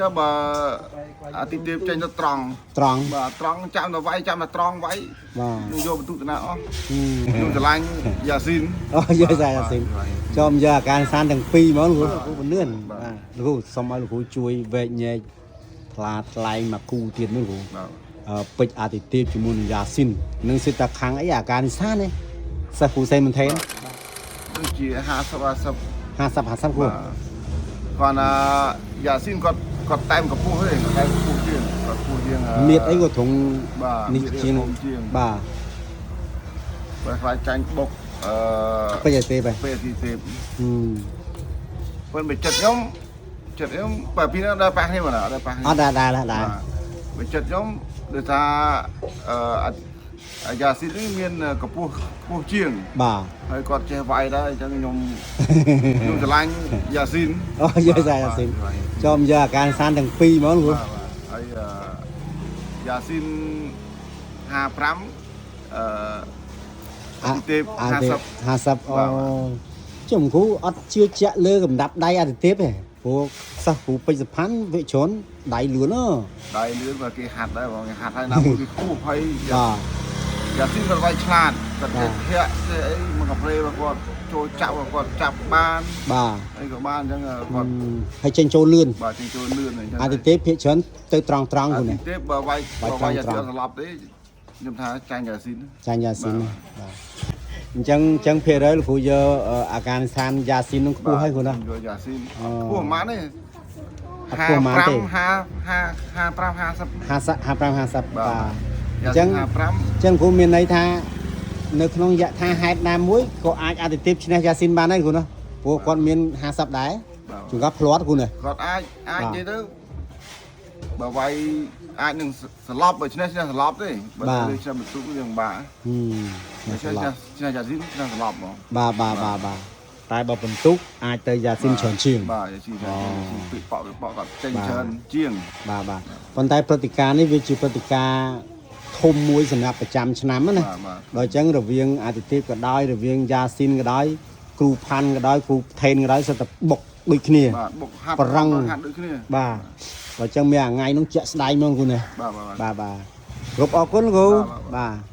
ចុះបើអាទិទេពចេញទៅត្រង់ ត្រង់ បាទត្រង់ចាំទៅវាយចាំទៅត្រង់វាយ បាទ ខ្ញុំយកបន្ទុកតាណាអស់ ហឹម ខ្ញុំស្រឡាញ់យ៉ាស៊ីន អូយកយ៉ាស៊ីន ចំយកអាការសានទាំងពីរហ្មងលោកគ្រូពនឿន បាទ បាទលោកគ្រូសូមឲ្យលោកគ្រូជួយវែកញែកថ្លាថ្លែងមកគូទៀតនោះលោកគ្រូ បាទ ពេជ្រអាទិទេពជាមួយនឹងយ៉ាស៊ីននឹងសិតតាខាងអីអាការនិសាននេះសិស្សគ្រូសេមិនថេន ដូចជា50 50 50 50គ្រូ បាទគាត់ណាយ៉ាស៊ីនគាត់គាត់តែមកពុះទេតែកម្ពស់ជាងគាត់ខ្ពស់ជាង មៀតអីក៏ត្រង់ បាទ នេះជាង ធំជាង បាទ បើខ្លាចចាញ់បុកអឺ ពេជ្រអាទិទេពហ៎ ពេលទីទេព ហឹម ប៉ុន្តែចិត្តខ្ញុំចិត្តខ្ញុំបើពីនោះដល់ប៉ះគ្នាមកដល់ប៉ះគ្នា អត់ដែរដែរដែរ បាទបើចិត្តខ្ញុំដូចថាអឺអាយ៉ាស៊ីននេះមានកម្ពស់ខ្ពស់ជាង បាទ ហើយគាត់ចេះវាយដែរអញ្ចឹងខ្ញុំខ្ញុំស្រឡាញ់យ៉ាស៊ីន អូយកយ៉ាស៊ីនចំយកអាការនិសានទាំងពីរហ្មងលោកគ្រូ បាទបាទហើយអឺយ៉ាស៊ីន55អឺ អាទិទេព អាទិទេព 50 50អូ ចំគ្រូអត់ជឿជាក់លើកំដាប់ដៃអាទិទេពទេព្រោះសិស្សគ្រូពេជ្រសុផាន់វិជ្ជនដៃលឿនហ៎ ដៃលឿនបើគេហាត់ដែរបងគេហាត់ហើយណាមួយគេខ្ពស់ហើយ បាទ យ៉ាស៊ីនគាត់វាយឆ្លាតគាត់ចេះធាក់ចេះអីមកកាប្រេរបស់គាត់ចូលចាប់របស់គាត់ចាប់បាន បាទ អីក៏បានអញ្ចឹងគាត់ ហើយចេញចូលលឿន បាទចេញចូលលឿនអញ្ចឹង អាទិទេពភាគច្រើនទៅត្រង់ត្រង់ អា គ្រូនេះ ទិទេពបើវាយ វាយ បើវាយយ៉ា ត្រង់ ស៊ីនអត់ស្លាប់ទេខ្ញុំថាចាញ់យ៉ាស៊ីន ចាញ់យ៉ាស៊ីនណាបាទអញ្ចឹងអញ្ចឹងភាគរយលោកគ្រូយកអាការនិស្ថានយ៉ាស៊ីននឹងខ្ពស់ហើយគ្រូណា យកយ៉ាស៊ីន អូ ខ្ពស់ប៉ុន្មានទេ អត់ខ្ពស់ប៉ុន្មានទេ 5 55 50 50 55 50បាទអ យ៉ា ញ្ចឹង ស៊ីន55 អញ្ចឹងគ្រូមានន័យថានៅក្នុងយថាហេតុណាមួយក៏អាចអាទិទេពឈ្នះយ៉ាស៊ីនបានដែរគ្រូណាព្រោះគាត់មាន50ដែរ បាទ ជួនកាលភ្លាត់គ្រូណា គាត់អាចអាច បាទ និយាយទៅបើវាយអាចនឹងស្លាប់បើឈ្នះឈ្នះស្លាប់ទេបើ បាទ ទៅឈ្នះបន្ទុកយើងបាក់ ហឹម បើឈ្នះ ស្លាប់ ឈ្នះយ៉ាស៊ីនឈ្នះស្លាប់ហ្មង បាទបាទបាទបាទតែបើបន្ទុកអាចទៅយ៉ាស៊ីនច្រើនជាង បាទយ៉ាស៊ីន អូ យ៉ាស៊ីនពីប៉ក់ពីប៉ក់គាត់ចេញ បាទ ច្រើនជាង បាទបាទប៉ុន្តែព្រឹត្តិការណ៍នេះវាជាព្រឹត្តិការណ៍ធំមួយសម្រាប់ប្រចាំឆ្នាំណា បាទបាទ ដល់អញ្ចឹងរវាងអាទិទេពក៏ដោយរវាងយ៉ាស៊ីនក៏ដោយគ្រូផាន់ក៏ដោយគ្រូថេនក៏ដោយសុទ្ធតែបុកដូចគ្នា បាទបុកហាត់ ប្រឹង ហាត់ដូចគ្នា បាទដល់អញ្ចឹងមានអាថ្ងៃនោះជាក់ស្ដែងហ្មងគ្រូណា បាទបាទ បាទបាទគ្រប់អរគុណគ្រូ បាទ បាទ